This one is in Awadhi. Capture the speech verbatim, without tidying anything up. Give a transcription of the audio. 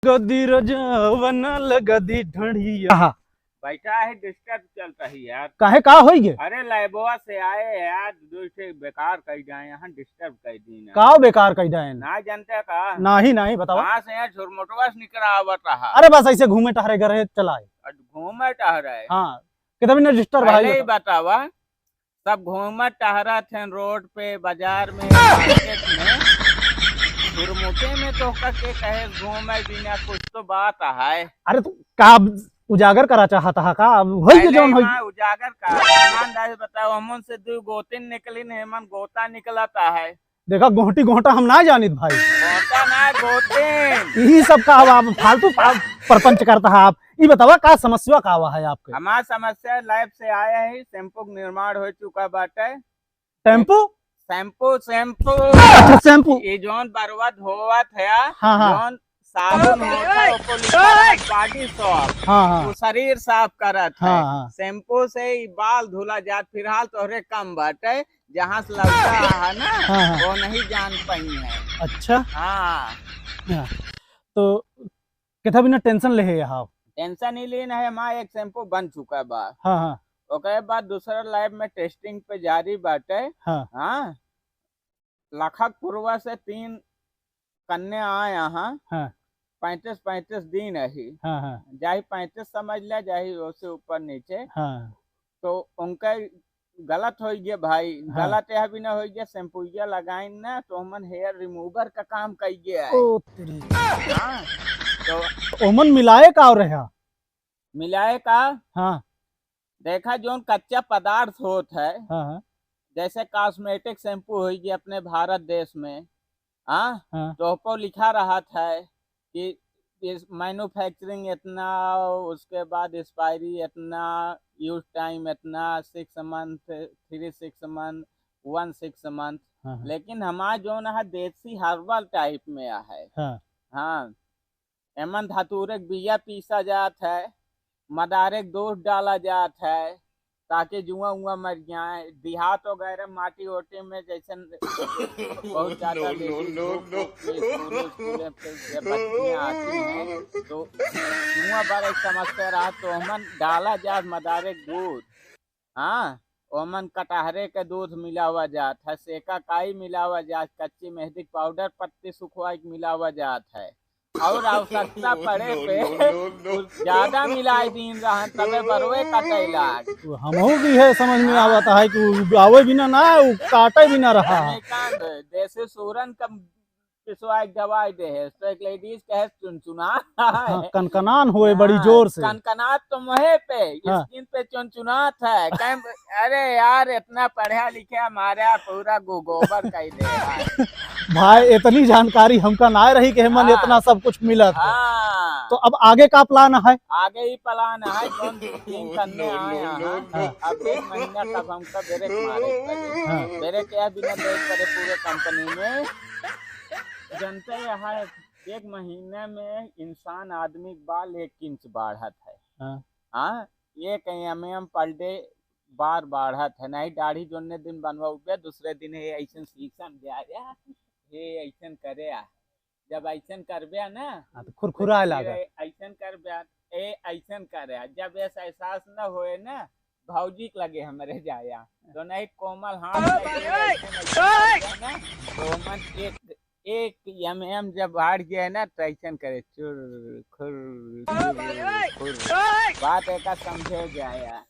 गदी रजावन लगदी ढंढिया। हाँ। बैठा है, disturb चलता है यार। काहे, का होई गे? अरे, लैबवा से आए यार, दो ठे बेकार कई जाए, यहाँ disturb कई दीन है। का बेकार कई जाए? ना जानते का? नाही, नाही, बतावा। कहाँ से यहाँ झुरमुटवा से निकल आवत रहा। अरे, बस ऐसे घूमे टहरे गए रहे, चला आए। अब घूमे टहरे? हाँ, कितना भी ना disturb है, पहले ही बतावा। बतावा, सब घूमत टहरत हैं रोड पे, बाजार में, मार्केट में। झुरमुटे में तो का के कहे घूमे बिना, कुछ तो बात है। अरे तो का अब उजागर करा चाहत हा का? अब होई के पहले जौन ही होई। माँ उजागर का, ईमानदार से बताओ, हमन से दू गोतिन निकलिन, हेमन गोता निकलत है। देखा, गोहटी गोहटा हम ना जानित भाई। गोटा ना, गोतिन। यही सब का अब आप फालतू पा-, परपंच करता है आप। ई बतावा, का समस्या का आवा है आपके? हमार समस्या, लैब से आया है, शैम्पू के निर्माण हो चुका बाटे। टेम्पू? शैम्पू, शैम्पू। अच्छा, शैम्पू। ये जौन बरवा धोवत है, हाँ, हाँ। जौन साबुन होता है, ओपो लिखा है body soap। हाँ, हाँ। वो शरीर साफ करत है। हाँ, हाँ। शैम्पू से ही बाल धुला जात, फिलहाल तोहरे कम बाटे, जहाँ से लौटा है ना, हाँ, हाँ। वो नहीं जान पाई है। अच्छा। हाँ। हाँ। तो कितना बिना tension ले है यहाँ? Tension ही लेना है, हमारा एक शैम्पू बन चुका बा। हाँ, हाँ। ओकरे बाद दूसरा लैब में testing पे जारी बाटे। हाँ। हाँ। लखनपुरवा से तीन कन्या आए यहाँ। हाँ। पैंतीस पैंतीस दिन अही। हाँ, हाँ। जाही पैंतीस समझ ले, जाही ओसे ऊपर नीचे। हाँ। तो उनका गलत होइ गया भाई, हाँ। गलत यह भी ना होइ गया, शैम्पूया लगाइन ना, तो हमन hair remover का काम कई गया है। ओ तेरी। हाँ। तो ओमन मिलाए का और रहा? मिलाए का? हाँ। देखा, जौन कच्चा पदार्थ होत है, हाँ, हाँ। जैसे cosmetic शैम्पू होई गई अपने भारत देश में, हाँ, हाँ। तो ओपो लिखा रहत है कि इस manufacturing इतना, उसके बाद expiry इतना, use time इतना, six month, three six month, one six month। हाँ, हाँ। लेकिन हमार जौन है देसी herbal type में है। हाँ। हाँ। एमन धतूरे के बिया पीसा जात है, मदारे के दूध डाला जात है, ताकि जुआं उआं मर जाए। देहात वगैरह माटी ओटी में जैसन बहुत ज्यादा no, no, लेडीज no, धूप no। उप में स्कूल, स्कूल में फिर ये बच्चियां आती हैं, तो जुआं बड़ा एक समस्या रहा, तो हमन डाला जात मदारे के दूध। हाँ, ओमन कटहरे के दूध मिलावा जात है, सेका काई मिलावा जात, कच्ची मेहंदी के पाउडर पत्ती सुखवाई के मिलावा जात है, और आवश्यकता पड़े पे कुछ ज्यादा मिलाई दीन रहन, तबे बरवे कटे लाग। तो हमहू की है समझ में आवत है कि उ आवे बिना ना, उ काटे बिना रहा। रजनीकांत, जैसे सूरन का पिसवा एक दवाई दे है, तो एक लेडीज कहे चुनचुना है। हाँ, कनकनान होए बड़ी हाँ, जोर से। कनकनात तो मुहे पे, हाँ। स्किन पे चुनचुनात है। कहें, अरे यार, इतना पढ़ा लिखा हमारा पूरा गो-, गोबर कई दे है। भाई, इतनी जानकारी हमका ना रही कि हमन हाँ। इतना सब कुछ मिलत है। हाँ। तो अब आगे का plan है? आगे ही plan है, जौन तीन करने आए हैं। हाँ। अब एक महीना तक हमका ब्रेक मारे पड़े। हाँ। ब्रेक यह बिना देख पड़े पूरे कंपनी में। जनते यहाँ एक महीने में इंसान आदमी के बाल एक इंच बाढ़त है। हाँ। हाँ, एक एमएम per day बार बाढ़त है, नहीं दाढ़ी जोन्ने दिन बनवाउबे, दूसरे दिन हे ऐसन सीखन जाए, हे ऐसन करे आ। जब ऐसन करबे ना, हाँ, तो खुरखुराए तो फिर लागत। ऐसन करबे, ए ऐसन करे आ। जब ऐसा एहसास न होए ना, भौजी के लगे हमरे जाया, तो नहीं कोमल हाथ ओए, लगे ओए, ऐसन, ऐसन ओए। करबे ना, तो मन एक एक एमएम जब बाढ़ गया ना, तो ऐसन करे, चुर, खुर, चुर, खुर। बात एका समझे जाया।